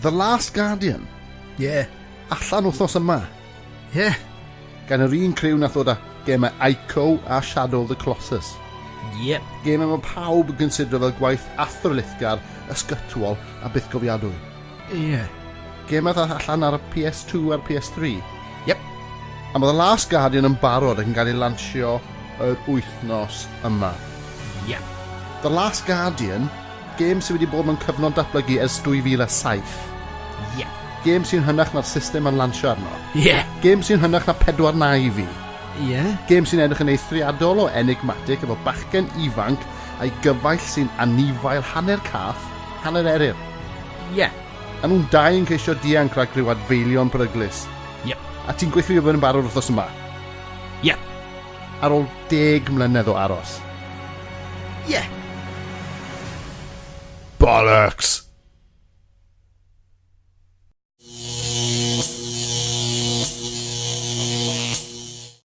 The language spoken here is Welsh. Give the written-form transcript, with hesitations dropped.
The Last Guardian. Ie. Yeah. Allan wythnos yma. Ie. Yeah. Gan yr un criw nath ddod â gemau Ico a Shadow of the Colossus. Yep. Gemau mae pawb yn considro fel gwaith athrylithgar, ysgytwol a bythgofiadwy. Ie. Yeah. Gemau ddath allan ar y PS2 a'r PS3. Yep. A mae The Last Guardian yn barod ac yn cael ei lansio yr wythnos yma. Yep. The Last Guardian, gêm sydd wedi bod mewn cyfnod datblygu ers 2007. Yep. Gêm sy'n hynach na'r system yn lansio arno. Yeah. Gêm sy'n hynach na 4 na i fi. Yeah. Gêm sy'n edrych yn eithriadol o enigmatic efo bachgen ifanc a'i gyfaill sy'n anifail hanner cath, hanner eryr. Yeah. A nhw'n dau yn ceisio dianc rhag rhyw adfeilion peryglus. Yep. A ti'n gweithio fi bod yn barod wythnos yma? Yep. Ar ôl 10 mlynedd o aros. Yeah. Bollocks!